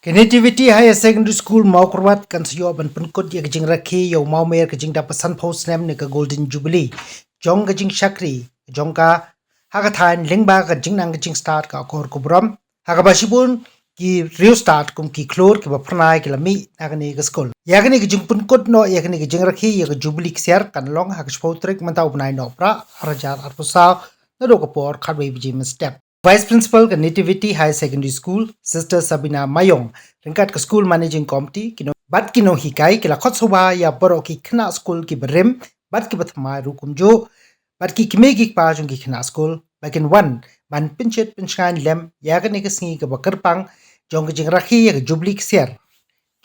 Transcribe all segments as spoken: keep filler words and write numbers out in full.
Ka Nativity Higher Secondary School Mawkyrwat kan sa ïoh ban pynkut ïa ka jingrakhe ïa u mawmer ka jingdap ba sanphew snem ne ka Golden Jubilee jong ka jingshakri jong ka ha ka thaiñ lyngba ka jingnang ka jingstad ka akor ka burom, ha kaba shibun ki riewstad kum ki khlur kiba phyrnai ki la mih na kane ka skul. Ïa kane ka jingpynkut noh ïa kane ka jingrakhe ïa ka Jubilee Ksiar kan long ha ka shiphew tarik mynta u bnai Nohprah ar hajar arphew saw, naduh ka por khatwei baje mynstep. Vice Principal ka Nativity Higher Secondary School, Sister Sabina Mayong, ryngkat ka School Managing Committee, ki nong, bad ki nonghikai ki la khot sngewbha ïa baroh ki khynnah skul kiba rim bad kiba thymmai ruh kumjuh, bad ki kmie ki kpa jong ki khynnah skul ba kin wan ban pynshit pynshngaiñ lem ïa kane ka sngi kaba kyrpang jong ka jingrakhe ïa ka Jubilee Ksiar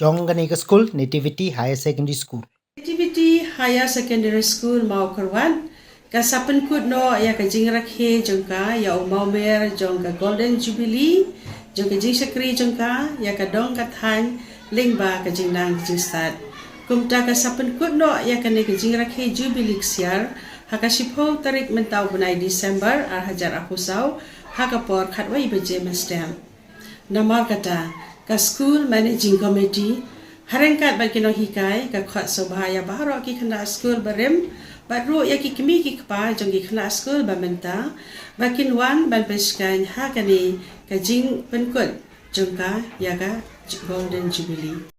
jong kane ka skul, Nativity Higher Secondary School. Nativity Higher Secondary School Mawkyrwat ka sa pynkut noh ïa ka jingrakhe jong ka ïa u mawmer jong ka Golden Jubilee jong ka jingshakri jong ka ïa ka dong ka thaiñ lyngba ka jingnang ka jingstad. Kumta ka sa pynkut noh ïa kane ka jingrakhe Jubilee Ksiar ha ka shiphew tarik mynta u bnai December ar hajar arphew saw, ha ka por khatwei baje mynstep. Namar kata, ka School Managing Committee, ha ryngkat bad ki nonghikai, ka khot sngewbha ïa baroh ki khynnah skul ba rim bad ruh ïa ki kmie ki kpa jong ki khynnah skul ba mynta ba kin wan ban pynshngaiñ ha kane ka jingpynkut jong ka ïa ka Golden Jubilee.